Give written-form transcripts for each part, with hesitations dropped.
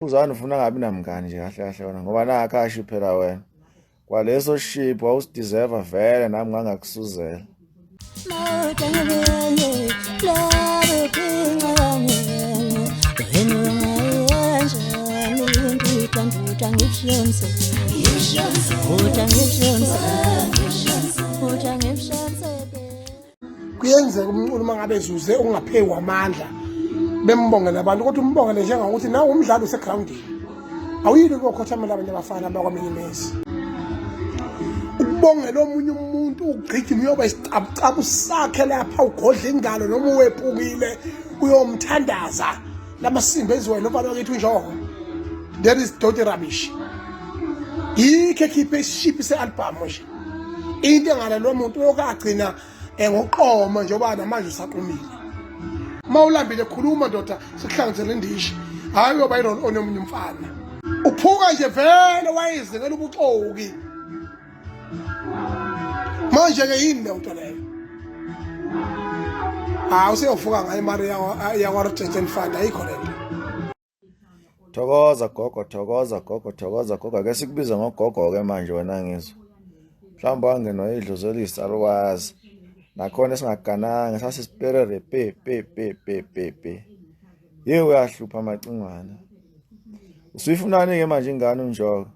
Uzani ufuna ngabi namngani nje kahle kahle wena ngoba nakho asho phela wena. Kwaleso ship wawusideserve vele nami ngangakusuzela. Kuyenzeka umculo uma ngabe ezuze ukungaphewu amandla bembongele abantu, kodwa umbongele njengokuthi nawe umdlalo usegrawundini, awuyini kuyokhothamela abanye abafana bakwaminye imizi. Ukubongela omunye umuntu ugijima uyoba isicabucabu sakhe lapha, ugodla ingalo noma uwephukile uyomthandaza lamasimba eziwena umfana wakithi uNjoko. That is dirty rubbish. Yikho ekhiphe isishiphi se-albhamu nje into engalalwa muntu uyokagcina ngokuqoma njengoba namanje usaqomile. Uma ulambile khuluma ndoda, sikuhlanganisele indishi, hhayi uyoba i-roll on yomunye umfana. Uphuka nje vele wayezingela ubuxoki. Manje-ke yini leyo nto leyo? Hawu, useyovuka ngayo imali yakwa-Road Fund, ayikho le nto. Thokoza gogo, thokoza gogo, thokoza gogo. Ake sikubize ngogogo-ke manje wena ngizwe. Mhlawumbe wangenwa idlozi eliyisalukazi. Nakhona esingagananga sasisiperere pe pe pe pe pe pe. Ye uyahlupha amacingwane. Usuyifunani-ke manje ingane uNjoko?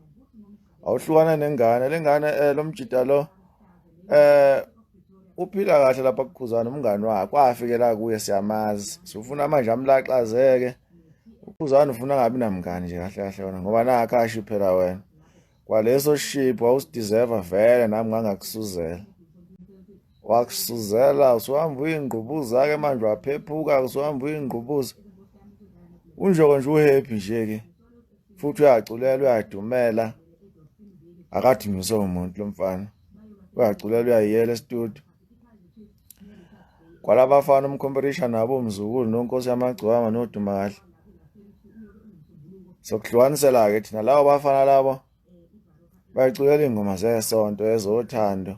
Awuhlukana nengane, le ngane lo mjida lo eh uphila kahle lapha kukhuzana umngani wakhe wafikela kuye siyamazi. Sufuna manje amlaxazeke. Ukhuzana ufuna ngabi namngani nje kahle kahle wena ngoba nakho asho phela wena. Kwaleso ship wawusideserve vele nami ngangakusuzela. Wakusuzela usuhamba uyingqubuza ke manje waphephuka usuhamba uyingqubuza. UNjoko nje uhappy nje ke. Futhi uyaculela uyadumela. Akadinyiswe umuntu lo mfana. Uyaculela uyayiyela estudio. Kwalabafana umkhomperisha nabo umzukulu nonkosi yamagcwama noduma kahle. Sokuhlukanisela ke thina labo bafana labo bayiculela ingoma zesonto ezothando.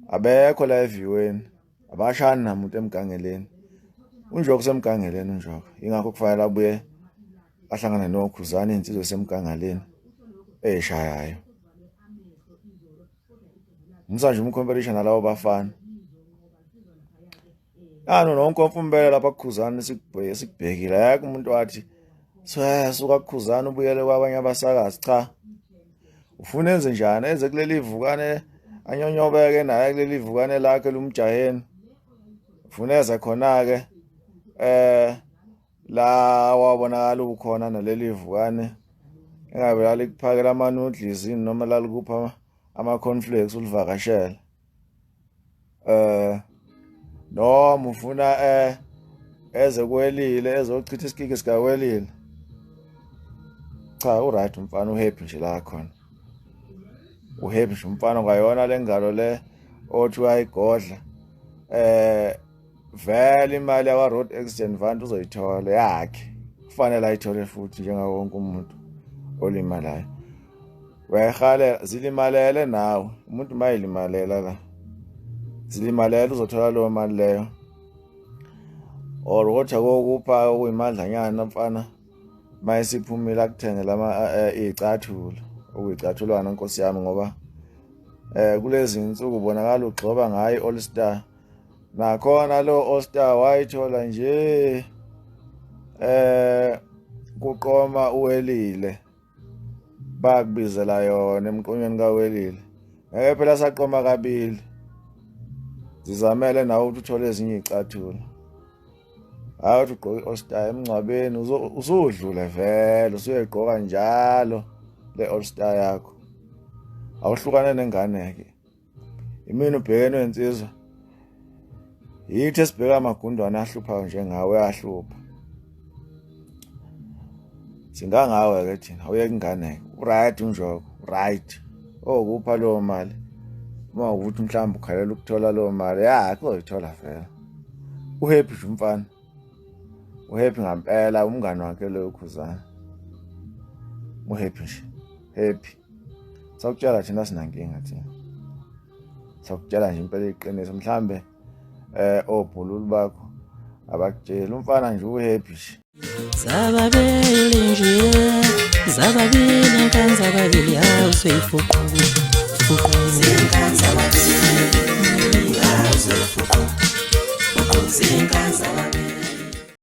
Abekho la eviweni. Abashani namuntu emgangeleni. UNjoko usemgangeleni uNjoko. Ingakho kufanele abuye ahlangane noKhuzani insizwe esemgangaleni eshayayo. Musa nje umcompetition nalabo bafana. Ano nonkomfumbele lapha kukhuzani sikubheke sikubhekile. Ayakho umuntu wathi suka kukhuzani ubuyele kwabanye abasakazi cha. Ufuna enze njani? Eze kuleli vukane anyonyobeke naye kuleli vukane lakhe lumjaheni. Ufuna eze khona ke la wabonakala ukhona naleli vukane engabe lalikuphakela ama-noodles yini noma lalikupha ama-cornflakes ulivakashele noma ufuna eze kwelile ezochitha isikiki sikawelile. Cha, uright umfana, uhappy nje la khona, uhappy nje umfana kwayona lengalo le othi uyayigodla. Vele imali yakwa Road Accident Fund uzoyithola yakhe, kufanele ayithole futhi njengawo wonke umuntu olimalayo. Uyayihalela, zilimalele nawe umuntu mayilimalela la, zilimalele uzothola leyo mali leyo, or kodwa kokupha okuyimadlanyana mfana mayisiphumile akuthengela ama iy'cathulo okuyicathulwana nkosi yami, ngoba kulezi insuku ubonakala ugxoba ngayo i-All Star. Nakhona lo All Star wayithola nje kuqoma uwelile, bakubizela yona emqonyweni kawelile. Ngeke phela saqoma kabili, zizamele nawe ukuthi uthole ezinye iy'cathulo. Hayi uthi ugqoke i-All Star emngcwabeni usudlule vele usuyayigqoka njalo le All Star yakho. Awuhlukane nengane-ke. Imina ubhekene wensizwa. Yithi esibheka amagundwane ahluphayo njengawe ahlupha. Singangawe ke thina uyeke ingane. Right uNjoko, right. Okupha leyo mali. Uma ukuthi mhlawumbe ukhalela ukuthola leyo mali, ya kuzoyithola vele. Uhappy nje umfana. Uhappy ngampela umngani wakhe loyo Khuzana. Uhappy nje. Happy. Sakutshela thina sinankinga thina. Sakutshela nje impela iqiniso mhlambe obhululu bakho abakutsheli umfana nje uhappy nje. Zababili nje, zababili inkanzababili, awuseyifuqu fuqu.